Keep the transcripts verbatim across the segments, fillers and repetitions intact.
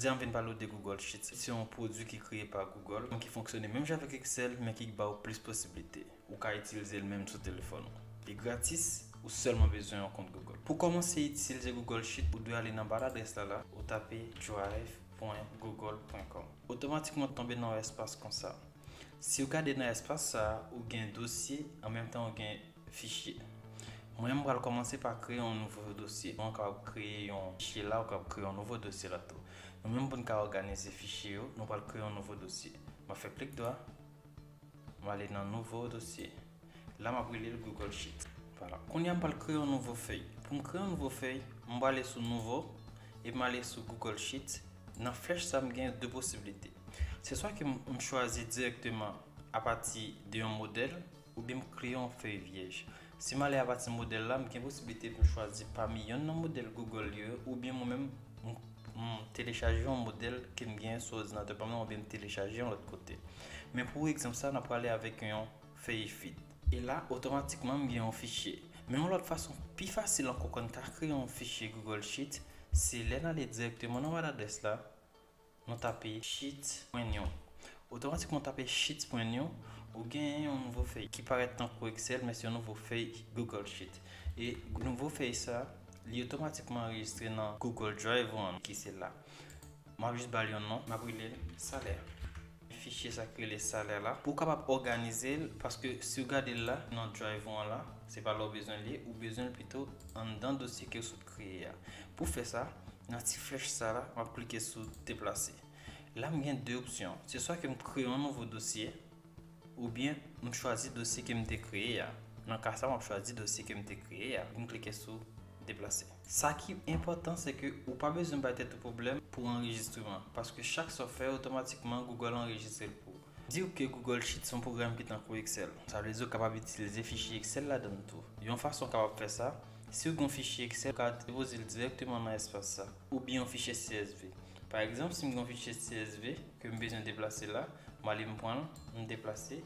Jodi a m vin pale w de Google Sheets. Se yon pwodui ki kreye pa Google, ki fonksyone menm jan avèk Excel, men ki ba w plis posiblite. Ou ka itilize l menm sou telefòn ou. Li gratis, ou sèlman bezwen yon kont Google. Pou kòmanse itilize Google Sheet, ou dwe ale nan ba ladrès la la, ou tape drive point google point com. Otomatikman tonbe nan yon espas konsa. Si w gade nan espas sa a, ou gen dosye, an menm tan ou gen fichye. Mwen, m pral kòmanse pa kreye yon nouvo dosye. Mwen kapab kreye yon fichye la, ou kapab kreye yon nouvo dosye la tou. Nou menm pou n ka òganize fichye yo, nou pral kreye yon nouvo dosye. M ap fè klik dwa, m ale nan nouvo dosye. La, m ap rele l Google Sheet. Vwala. Kounye a, m pral kreye yon nouvo fèy. Pou m kreye yon nouvo fèy, m prale sou nouvo, epi m ale sou Google Sheet. Nan flèch sa, m gen de posiblite. Se swa ke m, m chwazi dirèkteman apati de yon modèl, oubyen m kreye yon fèy vyèj. Si m ale apati modèl la, m gen posiblite pou m chwazi pami yonn nan modèl Google yo, oubyen mwen menm, m, m telechaje yon modèl ke m genyen sou òdinatè pa m nan, oubyen m telechaje yon lòt kote. Men pou egzanp sa, n ap prale avèk yon fèy vide. E la, otomatikman, m gen yon fichye. Men yon lòt fason pi fasil ankò pou n ka kreye yon fichye Google Sheet, se lè n ale dirèkteman nan ba ladrès la, nou tape sheet point new. Otomatikman, w tape sheet point new, ou genyen yon nouvo fèy ki parèt tankou Excel, men se yon nouvo fèy Google Sheet. E nouvo fèy sa, li otomatikman anrejistre nan Google Drive ou an, ki se la. M ap jis ba l yon non, m ap rele l salè. Fichye sa ki rele salè la, pou w kapab òganize l, paske si w gade l la, nan Drive ou an la, se pa la w bezwen l ye, ou bezwen l pito anndan dosye ke w sot kreye a. Pou fè sa, nan ti flèch sa la, m ap klike sou deplase. La, m gen de opsyon. Se swa ke m kreye yon nouvo dosye, oubyen m chwazi dosye ke m te kreye a. Nan ka sa, m ap chwazi dosye ke m te kreye a. M klike sou deplase. Sa ki enpòtan, se ke ou pa bezwen bay tèt ou pwoblèm pou anrejistreman, paske chak sa w fè, otomatikman, Google anrejistre l pou ou. Di w ke Google Sheet se yon pwogram ki tankou Excel. Sa vle di w kapab itilize fichye Excel ladan l tou. Yon fason w kapab fè sa, si w gen yon fichye Excel, ou ka depoze l dirèkteman nan espas sa, oubyen yon fichye C S V. Pa egzanp, si m gen yon fichye C S V ke m bezwen deplase la, m ale m pran l, m deplase,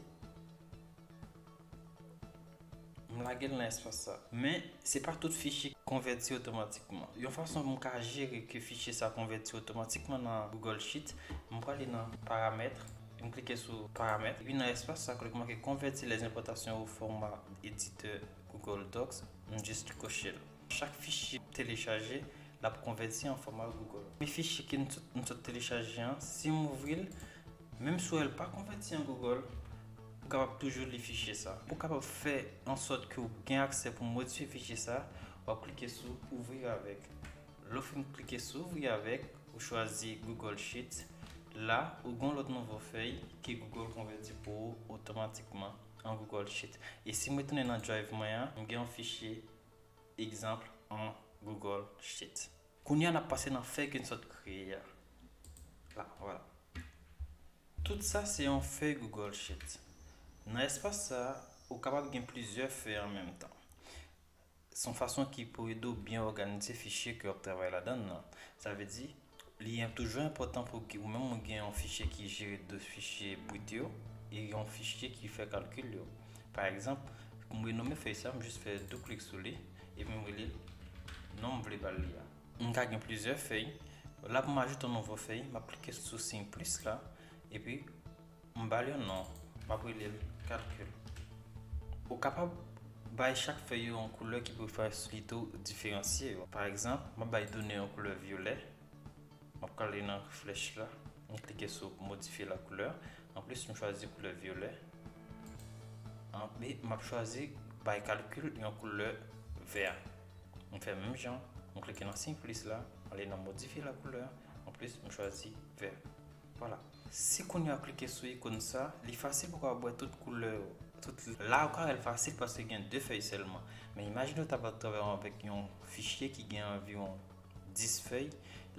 m lage l nan espas sa. Men, se pa tout fichye ki konvèti otomatikman. Yon fason pou m ka jere ke fichye sa konvèti otomatikman nan Google Sheet, m prale nan paramèt, m klike sou paramèt, epi nan espas sa kote ki make convertir les importations au format éditeur Google Docs, m jis koche l. Chak fichye m telechaje, l ap konvèti an fòma Google. Men fichye ke m sot, m sot telechaje an, si m ouvri l, menm si w wè l pa konvèti an Google, ou kapab toujou li fichye sa. Pou w kapab fè an sòt ke w gen aksè pou modifye fichye sa, w ap klike sou ouvrir avec. Lè w fin klike sou ouvrir avec, ou chwazi Google Sheet. La, ou gen yon lòt nouvo fèy ke Google konvèti pou ou otomatikman an Google Sheet. E si m retounen nan Drive mwen an, m gen yon fichye egzanp an Google Sheet. Kounye a, n ap pase nan fèy ke n sot kreye a. La, vwala. Tout sa se yon fèy Google Sheet. Nan espas sa, ou kapab gen plizyè fèy an menm tan. Se yon fason ki pou ede w byen òganize fichye ke w ap travay ladan l nan. Sa vle di, li en-, toujou enpòtan pou ke ou menm ou gen yon fichye ki jere de fichye brit yo e yon fichye ki fè kalkil yo. Pa egzanp, pou m renome fèy sa, m jis fè doub klik sou li, epi m rele l non m vle ba l li a. M ka gen plizyè fèy. La, pou m ajoute yon nouvo fèy, m ap klike sou siy plis la, epi m ba l yon non, m ap rele l kalkil. Ou kapab bay chak fèy yo yon koulè ki pou fè li tou diferansye yo. Pa egzanp, m ap bay done yon koulè vyolè. M ap prale nan flèch la, m klike sou modifye la koulè. Anplis, m chwazi koulè vyolè. Anpi, m ap chwazi bay kalkil yon koulè vè. M fè menm jan, m klike nan siy plis la, m ale nan modifye la koulè. Anplis, m chwazi vè. Vwala. Si kounye a w klike sou ikòn sa, li fasil pou w kapab wè tout koulè yo. Tout la, ou ka wè l fasil paske gen de fèy sèlman. Men imajine w ta pral travay avèk yon fichye ki gen anviwon dis fèy.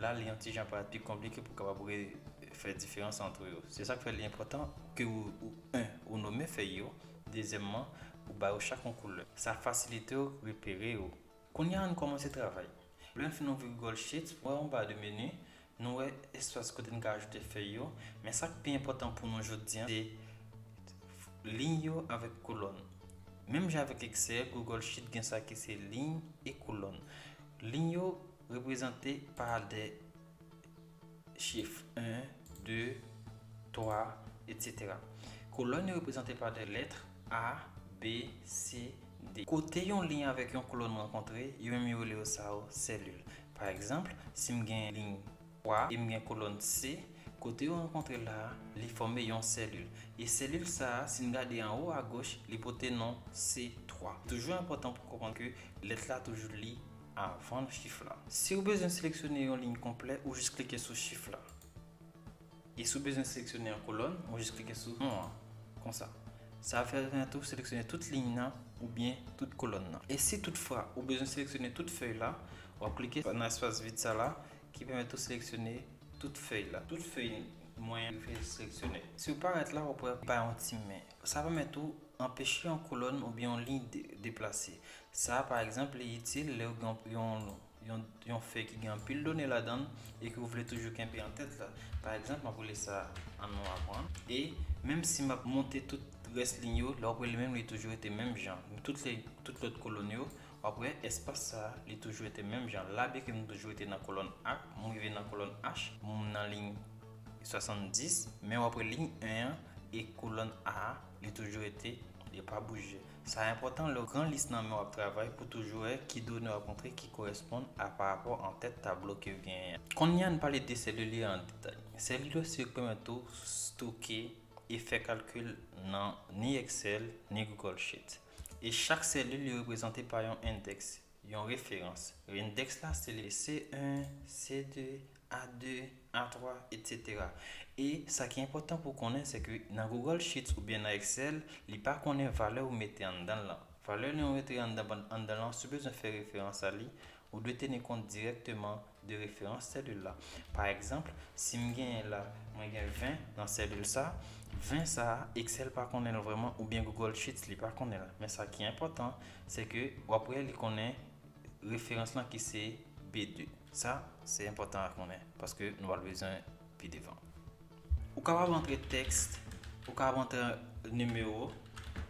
La, li yon ti jan parèt pi konplike pou w kapab re-, fè diferans ant yo. Se sa k fè li enpòtan ke ou, ou, en, ou nome fèy yo. Dezyèmman, ou ba yo chak yon koulè. Sa fasilite w repere yo. Kounye a, ann kòmanse travay. Lè n fin ouvri Google Sheets, w wè yon ba de meni, nou wè espas kote n ka ajoute fèy yo, men sa k pi enpòtan pou nou jodi a, se liy yo avèk kolòn. Menm jan avèk Excel, Google Sheet gen sa ki se liy e kolòn. Liy yo reprezante pa de chif en, de, twa, etsetera. Kolòn yo reprezante pa de lèt A, B, C, D. Kote yon liy avèk yon kolòn rankontre, yo menm yo rele yo sa yo sèlil. Pa egzanp, si m gen liy twa e m gen kolòn C, kote yo rankontre la a, li fòme yon sèlil. E sèlil sa a, si n gade anwo agoch, li pote non C twa. Toujou enpòtan pou konprann ke lèt la toujou li avan chif la. Si w bezwen seleksyone yon liy konplè, ou jis klike sou chif la. E si w bezwen seleksyone yon kolòn, ou jis klike sou non an, konsa. Sa va pèmèt ou seleksyone tout liy nan oubyen tout kolòn nan. E si toutfwa ou bezwen seleksyone tout fèy la, w ap klike nan espas vid sa la ki pèmèt ou seleksyone tout fèy la. Tout fèy mwen seleksyone. Si w parèt la, w ap wè pa yon ti men. Sa pèmèt ou anpeche yon kolòn oubyen yon liy de-, deplase. Sa, pa egzanp, li itil lè w gen yon, yon, yon fèy ki gen anpil done ladan l e ke w vle toujou kenbe an tèt la. Pa egzanp, m ap rele sa an non aprann. E menm si m ap monte tout rès liy yo, lè w ap wè li menm, li toujou rete menm jan. Tout lè, tout lòt kolòn yo, w ap wè espas sa a, li toujou rete menm jan. La, byenke m toujou rete nan kolòn A, m rive nan kolòn H, m nan liy swasanndis, men w ap wè liy en an e kolòn A a, li toujou rete, li pa bouje. Sa enpòtan lè w gen lis nan men w ap travay pou toujou wè ki done w ap rantre ki korèsponn a parapò antèt tablo ke w genyen an. Kounye a, n pale de sèlil yo an detay. Sèlil yo se yo k pèmèt ou stoke e fè kalkil nan ni Excel, ni Google Sheet. E chak sèlil yo reprezante pa yon endèks, yon referans. Endèks la, se le C en, C de, A de, A twa, etsetera. E sa ki enpòtan pou w konnen, se ke nan Google Sheets oubyen nan Excel, li pa konnen valè ou mete anndan l lan. Valè li ou mete anndan, anndan lan, si w bezwen fè referans a li, ou dwe teni kont dirèkteman de referans sèlil la. Pa egzanp, si m genyen la, mwen gen ven nan sèlil sa, ven sa a, Excel pa konnen l vrèman, oubyen Google Sheets li pa konnen l. Men sa ki enpòtan, se ke w ap wè li konnen referans lan ki se B de. Sa, se enpòtan a konnen, paske nou pral bezwen pi devan. Ou kapab antre tèks, ou kapab antre nimewo,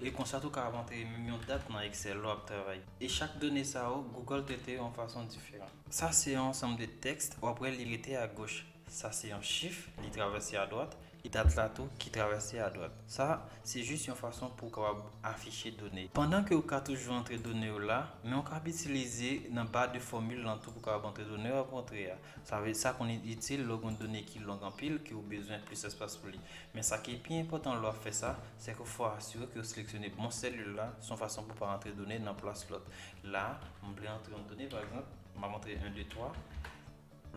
e konsa tou kapab antre menm yon dat nan Excel lè w ap travay. E chak done sa yo, Google trete yo yon fason diferan. Sa se yon ansanm de tèks, w ap wè li rete agoch. Sa se yon chif, li travèse adwat, e dat la tou ki travèse adwat. Sa, se jis yon fason pou w kapab afiche done. Pandan ke w ka toujou antre done yo la, men w kapab itilize nan ba de fòmil lan tou pou w kapab antre done yo w ap antre a. Sa vle, sa konn itil lè w gen yon done ki long anpil, ke w bezwen plis espas pou li. Men sa ki pi enpòtan lè w ap fè sa, se ke fò w asire ke w seleksyone bon sèlil la, se yon fason pou w pa antre done nan plas lòt. La, m vle antre yon done, pa egzanp, m ap antre en, de, twa.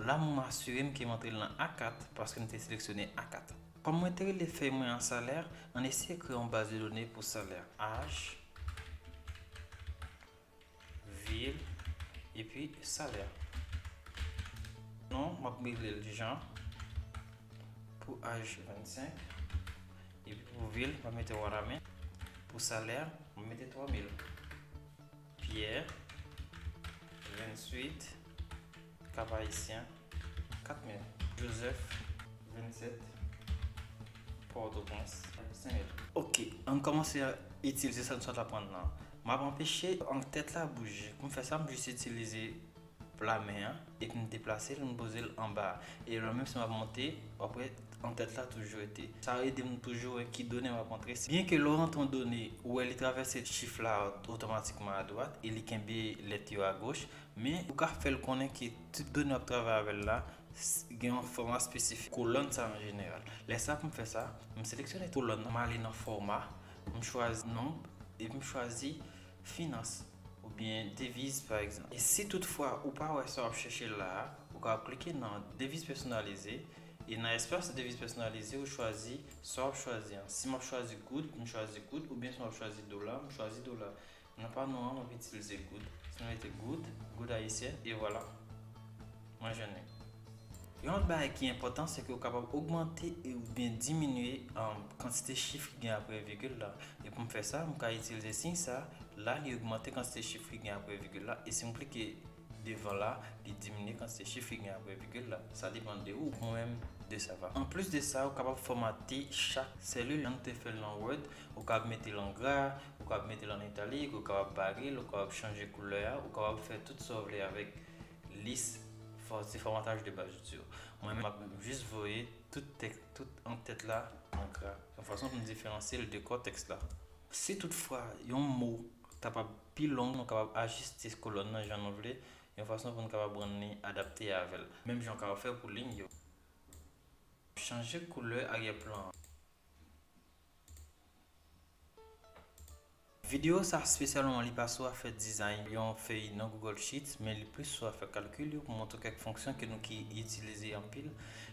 La, m asire m ke m antre l nan A kat, paske m te seleksyone A kat. Kòm mwen te rele fèy mwen an salè, ann eseye kreye yon baz de done pou salè. Âge, ville, epi salè. Non, m ap rele l Jean. Pou âge, vennsenk. Epi pou ville, m ap mete Wanament. Pou salè, m ap mete twa mil. Pierre, venntuit, Cap-Haïtien, kat mil. Joseph, vennsèt, Pòtoprens, senk mil. Ok, ann kòmanse itilize sa n sot aprann lan. M ap anpeche an tèt la bouje. Pou m fè sa, m jis itilize pla men an, epi m deplase l, m poze l anba a. E lè menm si m ap monte, w ap wè an tèt la toujou rete. Sa ede m toujou wè ki done m ap antre. Byenke lè w rantre yon done, ou wè li travèse chif la otomatikman adwat e li kenbe lèt yo agoch, men ou ka fè l konnen ke tip done w ap travay avè l la, s-, gen yon fòma espesifik kolòn sa an jeneral. Lè sa pou m fè sa, m seleksyone kolòn nan, m ale nan fòma, m chwazi nonb, epi m chwazi finans oubyen deviz, pa egzanp. E si toutfwa ou pa wè sa w ap chèche la a, ou kapab klike nan deviz pèsonalize, e nan espas deviz pèsonalize, ou chwazi sa w ap chwazi an. Si m ap chwazi goud, m chwazi goud, oubyen si m ap chwazi dola, m chwazi dola. Nan pano an, m ap itilize goud. Si m mete goud, goud ayisyen, e vwala. Mwen jwenn li. Yon lòt bagay ki enpòtan, se ke w kapab ogmante oubyen diminye, um, kantite chif ki gen apre vigil la. E pou m fè sa, m ka itilize siy sa, la li ogmante kantite chif ki gen apre vigil la. E si m klike devan la, li diminye kantite chif ki gen apre vigil la. Sa depann de ou, mwen menm, de sa va. Anplis de sa, ou kapab fòmate chak sèlil, jan nou te fè l nan Word, ou kapab mete l an gra, ou kapab mete l an italik, ou kapab bare l, ou kapab chanje koulè a, ou kapab fè tout sa w vle avèk lis fò-, ti fòmataj de baz yo. Mwen menm, m ap jis voye tout tèks, tout an tèt la an gra, yon fason pou m diferansye l de kò tèks la. Si toutfwa yon mo kapab pi long, nou kapab ajiste kolòn nan jan nou vle, yon fason pou nou kapab rann li adapte avè l. Menm jan w kapab fè pou liy yo. Chanje koulè aryè plan an. Videyo sa espesyalman li pa sou afè dizay yon fèy nan Google Sheets, men li plis sou afè kalkil yo pou montre kèk fonksyon ke nou ki itilize anpil.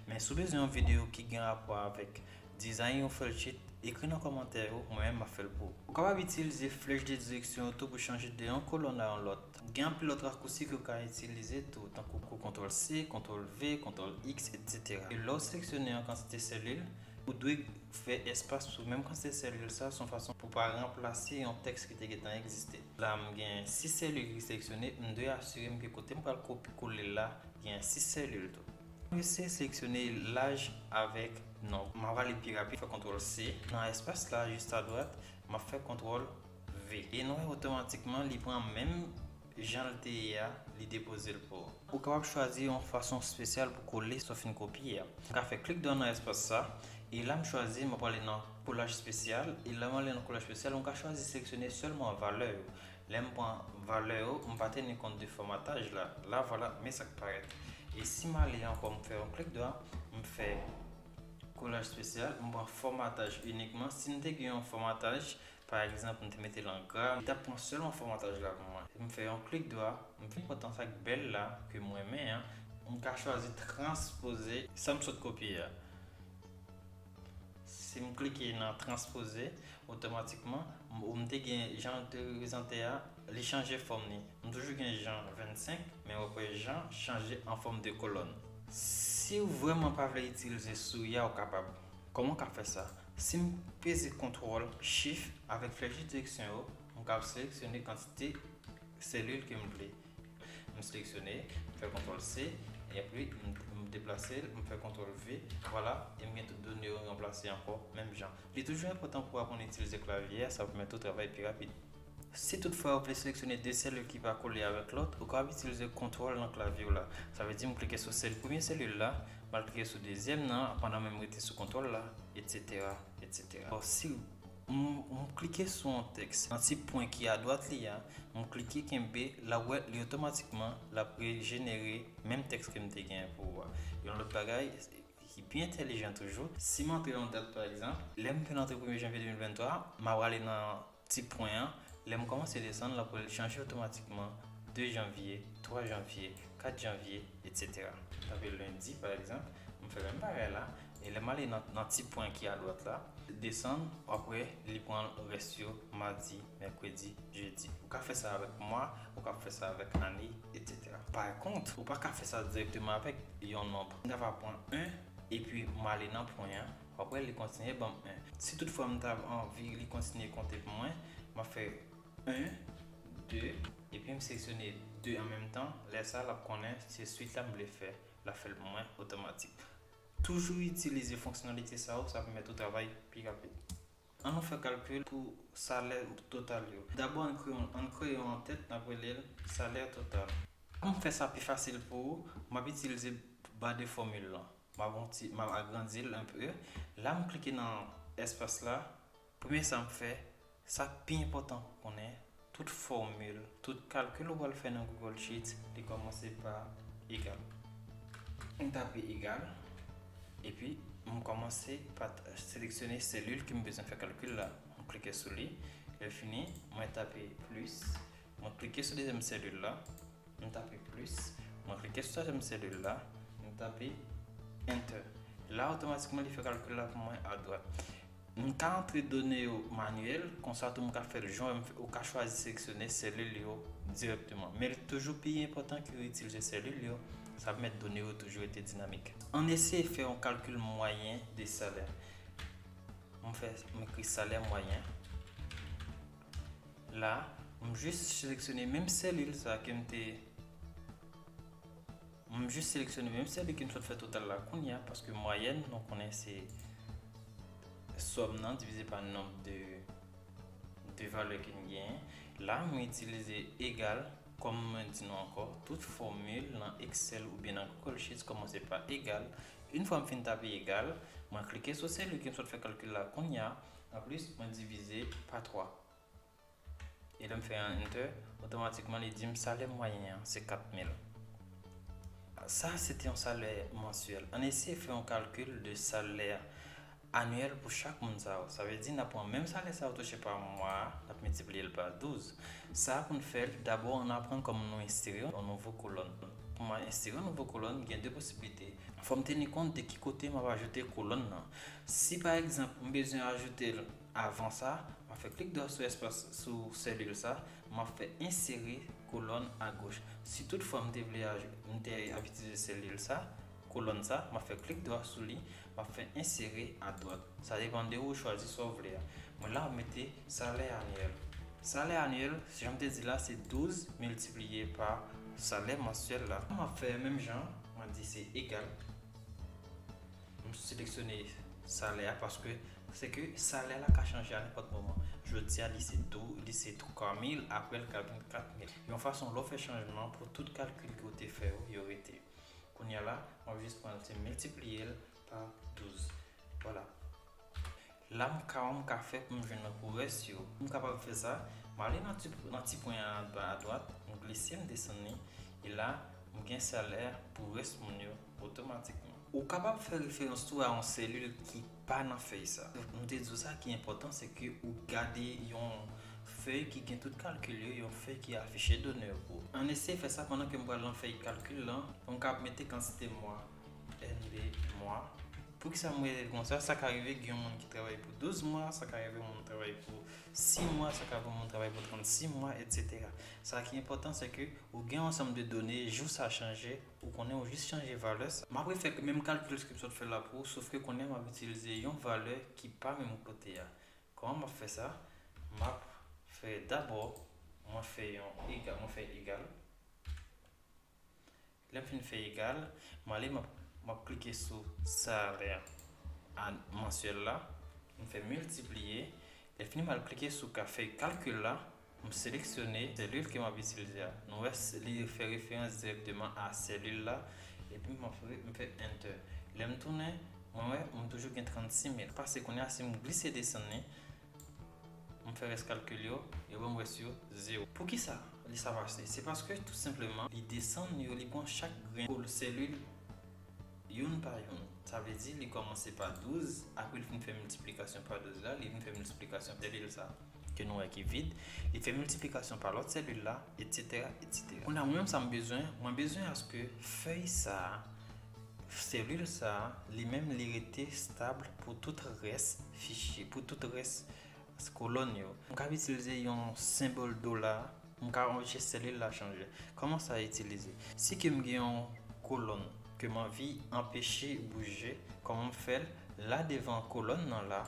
Men si w bezwen yon videyo ki gen rapò avèk dizay yon fèy sheet, ekri nan kòmantè yo, mwen menm m ap fè l pou ou. Ou kapab itilize flèch de direksyon yo tou pou chanje de yon kolòn a yon lòt. Gen anpil lòt rakousi ke w ka itilize tou, tankou kontwòl C, kontwòl V, kontwòl X, etsetera. E lè w seleksyone yon kantite selil, ou dwe fè espas sou menm kantite selil sa, se yon fason pou pa ranplase yon tèks ki te gentan egziste. La, m gen sis selil ki seleksyone, m dwe asire m ke kote m pral kopi kole l la, gen sis selil tou. M eseye seleksyone laj avèk nonb. M ap ale pi rapid, fè kontwòl C. Nan espas la, jis adwat, m ap fè kontwòl V. E nou wè otomatikman, li pran menm jan l te ye a, li depoze l pou ou. Ou kapab chwazi yon fason espesyal pou kole sa w fin kopye a. M ka fè klik dwa nan espas sa, e la m chwazi, m ap prale nan kolaj espesyal, e lè m ale nan kolaj espesyal, m ka chwazi seleksyone sèlman valè yo. Lè m pran valè yo, m pa teni kont de fòmataj la. La, vwala, men sa k parèt. E si m ale ankò, m fè yon klik dwa, m fè kolaj espesyal, m pran fòmataj inikman. Si m te gen yon fòmataj, pa egzanp, m te mete l an gra, li t ap pran sèlman fòmataj la pou mwen. M fè yon klik dwa, m vin kontan sa k bèl la, ke m renmen an, m ka chwazi transpoze sa m sot kopye a. Si m klike nan transpoze, otomatikman, m, ou m te gen jan l te reprezante a, li chanje fòm li. M toujou gen jan vennsenk, men w ap wè jan chanje an fòm de kolòn. Si w vrèman pa vle itilize souya, ou kapab. Kòman w ka fè sa? Si m peze kontwòl, shift avèk flèch direksyon yo, m ka seleksyone kantite selil ke m vle. M seleksyone, m fè kontwòl C, epi m, m deplase l, m fè kontwòl V, vwala, e m gen tout done yo ranplase ankò, menm jan. Li toujou enpòtan pou w aprann itilize klavye a, sa pèmèt ou travay pi rapid. Si toutfwa ou vle seleksyone de selil ki pa kole avèk lòt, ou kapab itilize kontwòl nan klavye w la. Sa vle di m klike sou sèl premye selil la, m al klike sou dezyèm nan, pandan menm rete sou kontwòl la, etsetera, etsetera. Bon, si m, m klike sou yon tèks, nan ti pwen ki adwat li a, m klike kenbe, l ap wè li otomatikman, l ap rejenere menm tèks ke m te genyen pou ou a. Yon lòt bagay, ki byen entèlijan toujou. Si m antre yon dat, pa egzanp, lè m vin antre premye janvye de mil venntwa, m a prale nan ti pwen an. Lè m kòmanse desann, l ap chanje otomatikman de janvye, twa janvye, kat janvye, etsetera. Tape lendi, pa egzanp, m fè menm bagay la. E lè m ale nan, nan ti pwen ki adwat la, desann, apre, li pran rès yo, madi, mèkredi, jedi. Ou ka fè sa avèk mwa, ou ka fè sa avèk ane, etsetera. Pa kont, ou pa ka fè sa dirèkteman avèk yon nonb. M ta va pran en, epi m ale nan pwen an, apre li kontinye ban m en. Si toutfwa m ta anvi li kontinye konte pou mwen, m ap fè en, de, epi m seleksyone de an menm tan, lè sa l ap konnen se swit la m vle fè, l ap fè l pou mwen otomatik. Toujou itilize fonksyonalite sa yo, sa pèmèt ou travay pi rapid. An nou fè kalkil pou salè total yo. Dabò, ann kreye yon, ann kreye yon antèt, n ap rele l salè total. Pou m fè sa pi fasil pou ou, m ap itilize ba de fòmil lan. M ap yon ti, m ap agrandi l enpe. La, m klike nan espas la. Premye sa m fè, sa k pi enpòtan pou konnen, tout fòmil, tout kalkil ou pral fè nan Google Sheets, li kòmanse pa egal. M tape egal, epi m kòmanse pa t-, seleksyone selil ke m bezwen fè kalkil la. M klike sou li. Lè fini, mwen tape plis. Mwen klike sou dezyèm selil la. M tape plis. Mwen klike sou twazyèm selil la. M tape Enter. La, otomatikman, li fè kalkil la pou mwen adwat. M ka antre done yo manyèl, konsa tou m ka fè l jan w fè, ou ka chwazi seleksyone selil yo dirèkteman. Men li toujou pi enpòtan ke w itilize selil yo, sa pèmèt done yo toujou rete dinamik. Ann eseye fè yon kalkil mwayen de salè. M fè, m ekri salè mwayen. La, m jis seleksyone menm selil sa ke m te M jis seleksyone menm selil ke m sot fè total la kounye a, paske mwayèn, nou konnen se sòm nan divize pa nonb de, de valè ke n genyen. La, mwen itilize egal, Kòm mwen di nou ankò, tout fòmil nan Excel oubyen nan Google Sheets kòmanse pa egal. Yon fwa m fin tape egal, mwen klike sou selil ke m sot fè kalkil la kounye a. Anplis, mwen divize pa twa. E lè m fè yon enter, otomatikman li di m salè mwayen an se kat mil. Sa se te yon salè mansyèl. Ann eseye fè yon kalkil de salè anyèl pou chak moun sa yo. Sa vle di n ap pran menm salè sa yo touche pa mwa a, n ap miltipliye l pa douz. Sa a pou n fè l, dabò ann aprann kòman nou ensere yon nouvo kolòn. Pou mwen ensere yon nouvo kolòn, gen de posiblite. Fò m teni kont de ki kote m ap ajoute kolòn nan. Si pa egzanp, m bezwen ajoute l avan sa, m ap fè klik dwat sou espas, sou selil sa, m ap fè ensere kolòn agoch. Si toutfwa m te vle aj-, m te ap itilize selil sa, kolòn sa, m ap fè klik dwat sou li, m ap fè ensere adwat. Sa depann de ou chwazi sa w vle a. Mwen la, m mete salè anyèl. Salè anyèl, jan m te di la, se douz miltipliye pa salè mansyèl la. M ap fè menm jan, mwen di se egal. M seleksyone salè a paske se ke salè la ka chanje a nenpòt moman. Jodi a, li se dou-, li se twa mil, apre l ka vin kat mil. Yon fason, lè w fè chanjman pou tout kalkil ke w te fè yo, yo rete. Kounye a la, m ap jis pran l, se miltipliye l pa douz. Vwala. La, m ka, m ka fè pou m jwenn nan pou rès yo. M kapab fè sa, m ale nan ti, nan ti pwen an anba adwat, m glise, m desann li, e la, m gen salè pou rès moun yo otomatikman. Ou kapab fè referans tou a yon selil ki pa nan fèy sa. M te di w sa ki enpòtan, se ke ou gade yon fèy ki gen tout kalkil yo, yon fèy ki afiche done yo pou ou. Ann eseye fè sa pandan ke m pral nan fèy kalkil lan, pou m kapab mete kantite mwa N B mwa. Poukisa m rele l konsa? Sa ka rive gen yon moun ki travay pou douz mwa, sa ka rive yon moun travay pou sis mwa, sa ka rive yon moun travay pou trannsis mwa, etsetera. Sa ki enpòtan, se ke ou gen yon ansanm de done, jou sa chanje, ou konnen ou jis chanje valè sa. M ap refè menm kalkil ke m sot fè la pou ou, sof ke kounye a m ap itilize yon valè ki pa menm kote a. Kòman m ap fè sa? M ap fè dabò, mwen fè yon egal, mwen fè egal. Lè m fin fè egal, m ale, m ap, m ap klike sou salè a mansyèl la, m fè miltipliye. Lè fini, m al klike sou ka fè kalkil la, m seleksyone selil ke m ap itilize a. Nou wè, s-, li fè referans dirèkteman a selil la, epi m ap re-, m fè enter. Lè m tounen, mwen wè, m toujou gen trannsis mil. Pase kounye a, si m glise desann li, m fè rès kalkil yo, yo ban m rès yo zewo. Poukisa li sa pase? Se paske tou senpleman, li desann yo, li pran chak grenn selil youn pa youn. Sa vle di, li kòmanse pa douz, apre li fin fè miltiplikasyon pa douz la, li vin fè miltiplikasyon selil sa ke nou wè ki vid, li fè miltiplikasyon pa lòt selil la, etsetera, etsetera. Kounye a, mwen menm sa m bezwen, mwen bezwen aske fèy sa a, selil sa a, li menm li rete stab pou tout rès fichye, pou tout rès kolòn yo. M ka itilize yon senbòl dola, m ka anpeche selil la chanje. Kòman sa itilize? Si ke m gen yon kolòn ke m anvi anpeche bouje, kòman m fè l? La devan kolòn nan la,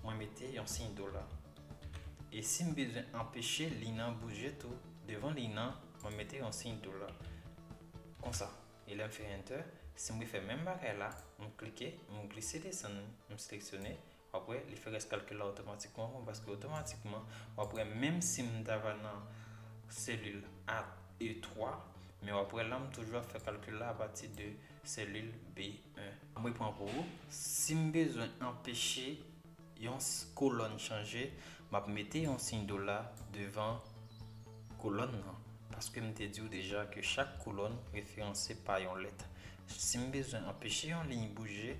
mwen mete yon siy dola. E si m bezwen anpeche liy nan bouje tou, devan liy nan, mwen mete yon siy dola. Konsa. E lè m fè enter, si m refè menm bagay la, m klike, m glise desann, m seleksyone, w ap wè, li fè rès kalkil la otomatikman pou mwen, paske otomatikman, w ap wè, menm si m ta va nan selil A E twa, men w ap wè la, m toujou ap fè kalkil la apati de selil B en. M repran pou ou. Si m bezwen anpeche yon s-, kolòn chanje, m ap mete yon siy dola devan kolòn nan. Paske m te di w deja ke chak kolòn referanse pa yon lèt. Si m bezwen anpeche yon liy bouje,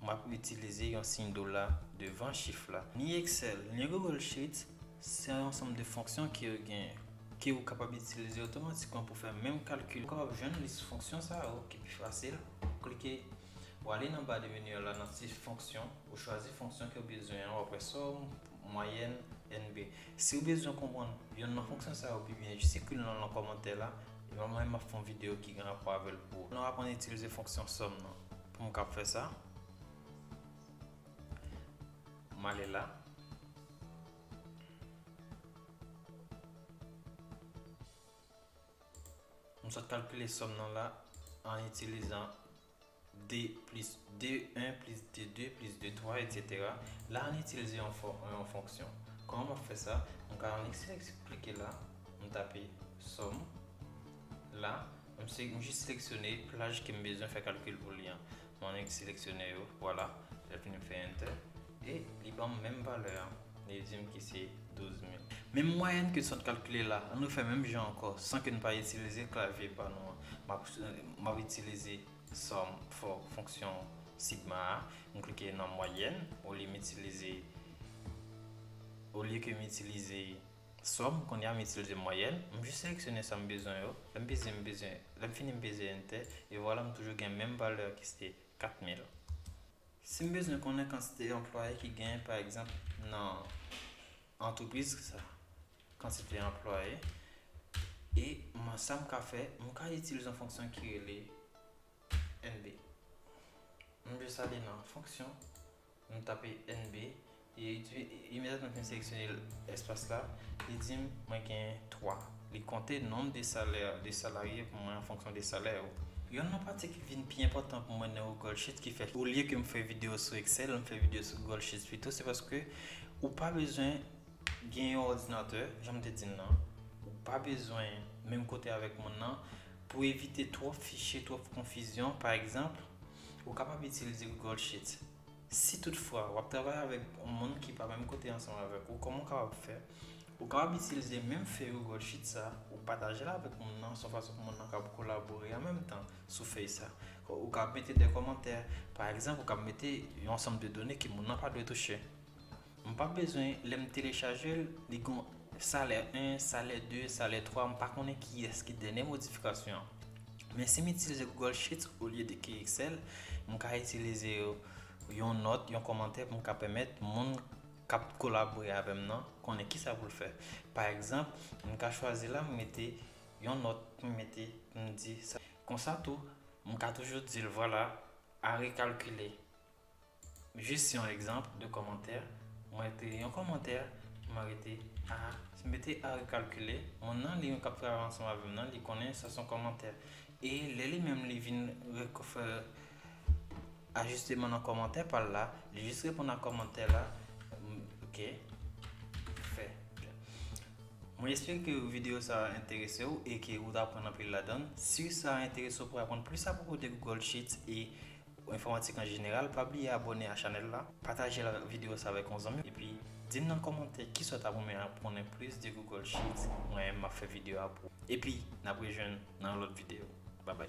m ap itilize yon siy dola devan chif la. Ni Excel, ni Google Sheets, se yon ansanm de fonksyon ke yo genyen, ke ou kapab itilize otomatikman pou fè menm kalkil. Ou kapab jwenn lis fonksyon sa yo ki pi fasil. Klike, ou ale nan ba de meni a la, nan ti fonksyon, ou chwazi fonksyon ke w bezwen an, w ap wè sòm, mwayèn, N B. Si w bezwen konprann yonn nan fonksyon sa yo pi byen, jis ekri l nan, nan kòmantè la, e mwen menm m ap fè yon videyo ki gen rapò avè l pou ou. Nou aprann itilize fonksyon sòm nan. Pou m kab fè sa, m ale la. M sot kalkile sòm nan la an itilizan de plis de en plis de de plis de twa, etsetera. La, ann itilize yon fò-, yon fonksyon. Kòman m ap fè sa? M ka ann klike la, m tape sòm. La, m se, m jis seleksyone plaj ke m bezwen fè kalkil pou li an. M annik seleksyone yo, vwala. Lè fini m fè enter. E li ban m menm valè an. Li di m ki se douz mil. Menm mwayèn ke n sot kalkile la, ann refè menm jan ankò, san ke n pa itilize klavye pa nou an. M ap, m ap itilize sòm, fò, fonksyon sigma a. M klike nan mwayèn, olye m itilize, olye ke m itilize sòm, kounye a m itilize mwayèn. M jis seleksyone sa m bezwen yo. Lè m peze, m bezwen, lè m fini, m peze enter. E vwala, m toujou gen menm valè ki se te kat mil. Si m bezwen konnen kantite anplwaye ki genyen, pa egzanp, nan antrepriz sa, kantite anplwaye, e mwen, sa m ka fè, m ka itilize yon fonksyon ki rele N B. M jis ale nan fonksyon, m tape N B, e imedyatman ke m seleksyone espas la, li di m mwen gen twa. Li konte nonb de salè, de salarye pou mwen an fonksyon de salè yo. Yon nan pati ki vin pi enpòtan pou mwen nan Google Sheets ki fè, olye ke m fè videyo sou Excel, m fè videyo sou Google Sheets pito, se paske ou pa bezwen gen yon òdinatè, jan m te di n nan, ou pa bezwen menm kote avèk moun nan. Pou evite twòp fichye, twòp konfizyon, pa egzanp, ou kapab itilize Google Sheets. Si toutfwa w ap travay avèk yon moun ki pa menm kote ansanm avèk ou, kòman w kapab fè? Ou kapab itilize menm fèy Google Sheets sa, ou pataje l avèk moun nan, se yon fason pou moun nan kab kolabore an menm tan sou fèy sa. Ou kapab mete de kòmantè, pa egzanp, ou kapab mete yon ansanm de done ke moun nan pa dwe touche. M pa bezwen, lè m telechaje l, li gon salè en, salè de, salè twa, m pa konnen kiyès ki dènye modifikasyon an. Men si m itilize Google Sheets olye de ke Excel, m ka itilize yon nòt, yon kòmantè pou m ka pèmèt moun k ap kolabore avè m nan konnen kisa pou l fè. Pa egzanp, m ka chwazi la, m mete yon nòt, m mete, m di sa. Konsa tou, m ka toujou di l, vwala, a rekalkile. Jis yon egzanp de kòmantè. Mwen te yon kòmantè, mwen rete a, si m mete a rekalkile, moun nan li menm k ap travay ansanm avè m nan, li konnen sa se yon kòmantè. E lè li menm li vin reko-, fè ajisteman nan kòmantè pa l la, li jis reponn a kòmantè la, m, ok, fè. Mwen espere ke videyo sa a enterese w e ke ou t aprann anpil ladan l. Si sa a enterese w pou aprann plis apwopo de Google Sheets e enfòmatik an jeneral, pa bliye abòne a chanèl la, pataje la, videyo sa avèk yon zanmi, epi di m nan kòmantè kisa w t ap renmen ap konnen plis de Google Sheets, mwen menm m ap fè videyo a pou ou. Epi, n ap rejwenn nan yon lòt videyo. Babay.